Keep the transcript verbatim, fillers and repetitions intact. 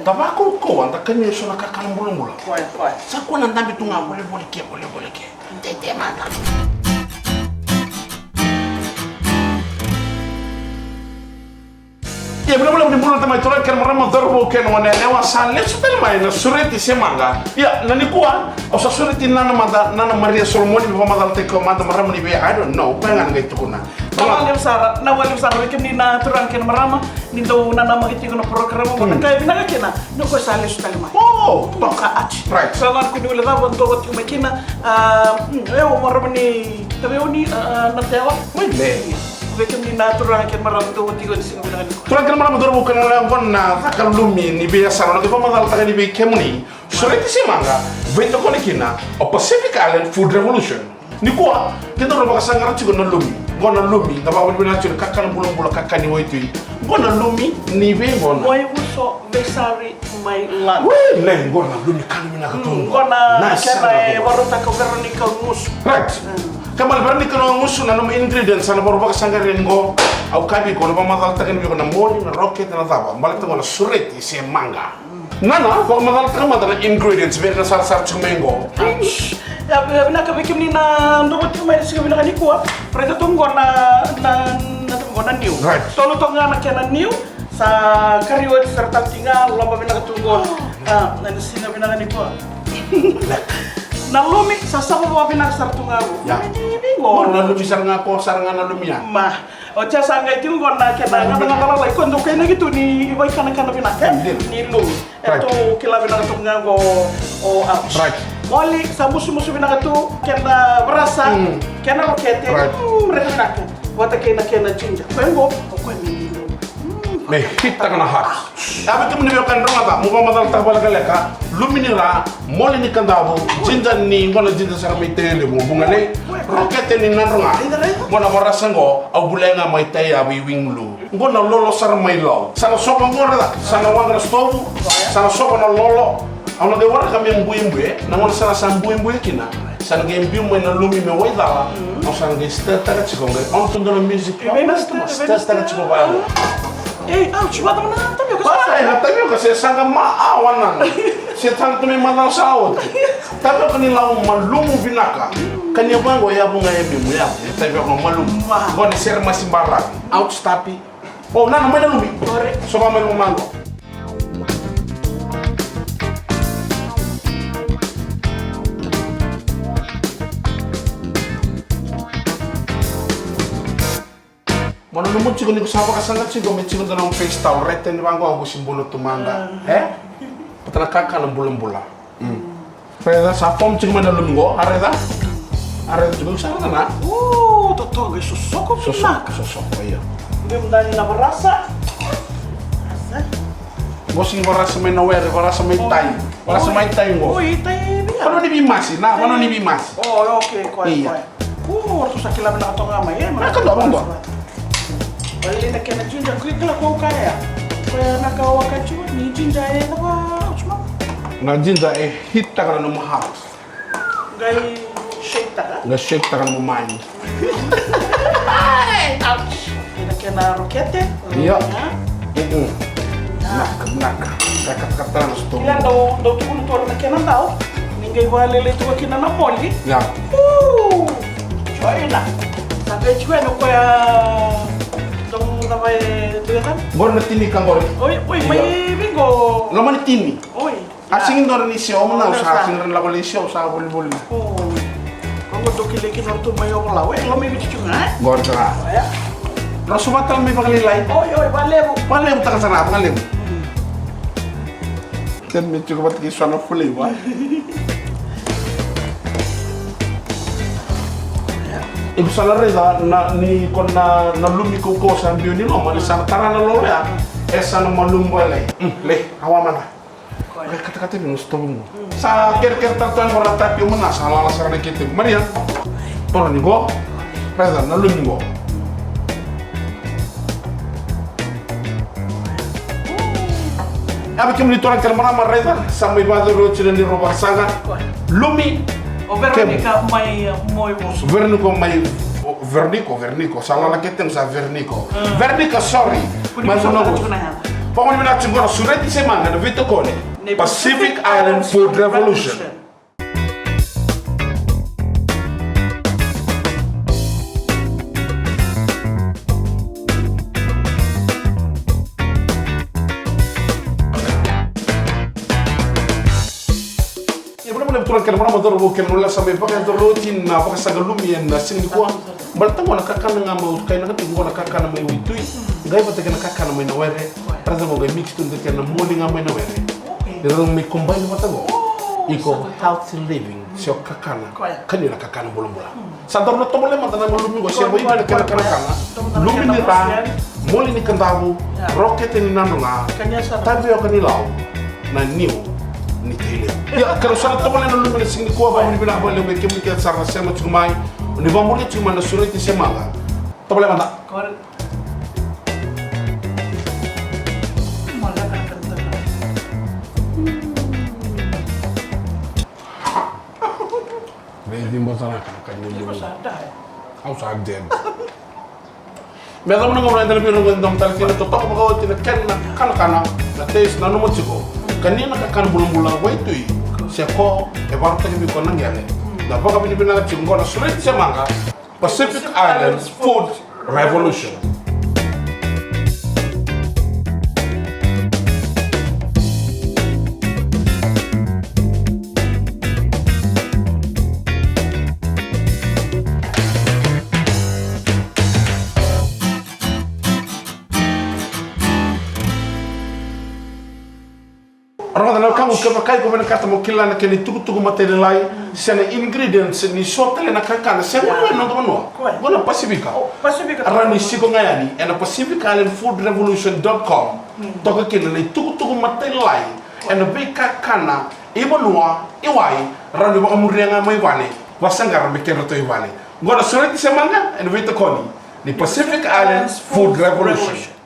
Da vakaukauwa, da kania eso na kakana bulabula. Koya, koya. Sa kua na dabe tu ga volevole ke, volevole ke. Dede mada. Ia, vinaka vakalevu ni bula na tamai, turaga kei na marama, cauravou kei na goneyalewa, sa lesu tale mai na sureti se maqa. Ia, na nikua, au sa sureti Nana mada, Nana Maria Solomoni, me vakamacalataki koya mada, marama ni vei, I don't know, koya ga na qai tukuna. Vinaka vakalevu sara, vinaka vakalevu sara vei kemuni na turaga kei na marama, ni dau nanamaki tiko na porokaramu, vata kaya vinaka kina, ni o koya sa lesu tale mai. O, toka ati. Right. Sa vaka kua ni wili cava dou tiko mai kina, a, mm, e, o marama ni Taveuni, a, na tewa. Mai le. Vei kemuni na turaga kei na marama dou tiko ni siga vinaka nikua. Turaga kei na marama, cauravou kei na goneyalewa, na caka lumi ni veiyasana, na qai vakamacalataka ni vei kemuni. Sureti se maqa, veitokoni kina o Pacific Island Food Revolution. Nikua, keda na vakasaqara tiko na lumi. Qo na lumi, da vakavinavinaka tiko na kakana bulabula, kakana ni waitui. Qo na lumi ni vei qo na? Waivuso, veisari mai Lana. Ui, le, qo na lumi kana vinaka tu. Mm, qo na kena e vakarautaka o Veronica Gusu. Right. Mm. Kena ibalebale Veronica Gusu, na nomu ingredients, sa na vakavakasaqarai qo. Au kaya vei iko, na vakamacalataka ni vei iko na moli, na rokete, na cava. Baleta qo na sureti se maqa. Nana, vakamacalataka mada na ingredients vei ira na sarasara tiko mai qo. Ia, ia, vinaka vei kemuni na dou tiko mai na siga vinaka nikua. Raica tu qo na, na, na, qo na niu. Right. Tolu toka ga na kena niu. Sa kari oti sara tale tiko ga, loba vinaka tu qo. A, na siga vinaka nikua. Na lumi, sa sava vakavinaka sara tu ga qo. Ia. Ni, ni qo. Qo na lumi sara ga, qo sara ga na lumi ya. Ma. Oti ya sa qai tiko qo na kena gacagaca lalai, ko dau kainaki tu ni vakaikanakana vinaka, e? Ni lumi. E tu kila vinaka tu ga qo, o, a. Right. Moli, sa musumusu vinaka tu, kena varasa, kena rokete, mm, raica vinaka. Vata kei na kena ginger. Koya qo, o koya me ni lumi. Mm, me hitaka na heart. Ia vei kemuni na veiwekani, rogoca, meu vakamacalataka vakalekaleka. Lumi ni ra, moli ni Kadavu, ginger ni, qo na ginger sara mai Tailevu, vuqa nei, rokete ni Nadroga. Qo na varasa qo, au vulea ga mai Taiyavu i Winglu. Qo na lolo sara mai Lau. Sa na sova qo, raica, sa na waqa na stovu, sa na sova na lolo. Au na qai waraka me buebue, na gauna sara sa buebue kina. Sa na qai biu mai na lumi me waicala, au sa na qai stir-taka tiko, qai on tu dua na music. Stir-taka tiko vaya. Ei, au, ci vata na tapioca. Vata na tapioca, se saqa ma, a, wana. Se tana tu me macala sa oti. Tapioca ni Lau malumu vinaka. Kania vaqo, yavu ga e bimu, yavu. E tapioca malumu. Qo ni sere masi baravi. Out, stapi. O, nana, mai na lumi. Sova mai loma qo. Mo na nomu tiko ni ko sa vakasaqa tiko me tiko dua na nomu face towel, raica ni vaqo au vusi bula tu mada. E? Vata na kakana bulabula. Raica sa form tiko mai na lumi qo, a raica? A raica tiko sa raica na? O, totoka, i sosoko vinaka. Sosoko, io. Qai mudani na varasa. Qo sigi varasa mai na were, varasa mai tai. Varasa mai tai qo. Oi, tai via. Vanua ni veimasi, na, vanua ni veimasi. O, okei, koya, koya. O, ratou sa kila vinaka toka ga mai, e? Na ka dua, vaqo. Vale na kena ginger, ko kila ko kaya. Koya na ka waka tu, ni ginger e cava, o cuma. Na ginger e hit-taka na nomu heart. Qai shake-taka. Qai shake-taka na nomu mind. Ouch. Kena, kena rokete. Io. Vinaka, vinaka. Qai katakata na sitovu. Ia dau, dau tukuna tu na kena dau. Ni qai vakalailai tu kina na moli. Ia. Joina. Sa qai joina koya. Dau cava e tu ya tani? Qori na tini ka qori. Oi, oi, mai vaqo. Loma ni tini. Oi. A sigi dua ni sio, au mada sa sigi dua ni lako lai sio, sa volivoli. O. Au dau kilai kina ratou mai Ovalau, e, loma i Viti tu ga, e? Qori ga. Oya. Ratou sa vata mai vakalailai. Oi, oi, vakalevu. Vakalevu taka sara, vakalevu. Kena me tiko vata kei so na flavor. Iko sa na raica na, ni ko na, na lumi kaukauwa sa biu ni loma, ni sa na tara na lolo ya, e sa na malumu vale. Mm, le, awa mada. Koya. Qai katakata vei na sitovu qo. Sa kerekere tara tu qo na tapi, au mada sa lala sara na kete. Maria. Toro ni qo. Raica na lumi qo. Ia vei kemuni turaga kei na marama, raica, sa mai vakacuru oti na neirau vakasaqa. Koya. Lumi. O Veronica mai, e, Moivuso. Veronica mai, o, Veronica, Veronica. Sa lala kete sa Veronica. Mm. Veronica, sorry. Mai Moivuso. Kua ni vuna qo. Vakanuinui vinaka tiko qo na Sureti se Maqa, na veitokoni ni Pacific Island Food Revolution. Ia, vinaka vakalevu turaga kei na marama, cauravou kei na luvena, sa mai vakayacori oti na vakasaqaqa lumi ena siga nikua. Baleta qo na kakana ga mai, au kainaka tiko qo na kakana mai waitui, qai vata kei na kakana mai na were. Raica qo, qai mix tu dua kei na moli ga mai na were. Ni rau mai combine vata qo, iko healthy living, se o kakana. Kania na kakana bulabula. Sa daru na tovolea mada na lumi qo, se waitui, na kena kakana. Lumi ni ra, moli ni kadavu, rokete ni nadroga, tavioka ni lau, na niu ni tailevu. Ia, keirau sa na tovolea na lumi ena siga nikua. Vakavinavinaka vakalevu vei kemuni kece sara na sema tiko mai. Ni vakamuria tiko mai na Sureti se Maqa. Tovolea mada. Vei ciba sara na kakana ni lumi. Au sa dead. Me yacova na gauna eda na veirogo, eda dau matata kina, totoka vakaoti na kena kanakana, na taste, nanuma tiko. Kania na kakana bulabula, waitui, se ko e vakarautaki vei iko na qele. Na vakavinavinaka tiko qo na Sureti se Maqa, Pacific Islands Food Revolution. Rogoca na wekaqu, kevaka iko vinakata mo kila na kena itukutuku matailalai se na ingredients ni so tale na kakana se vanua ena noda vanua. Qo na Pasifika. Rawa ni siko ga yani ena Pacific Island Food Revolution dot com. Toka kina na itukutuku matailalai ena veikakana i vanua, i wai, rawa ni vakamuria ga mai vale, vakasaqara me kedratou i vale. Qo na Sureti se Maqa, ena veitokoni ni Pacific Islands Food Revolution.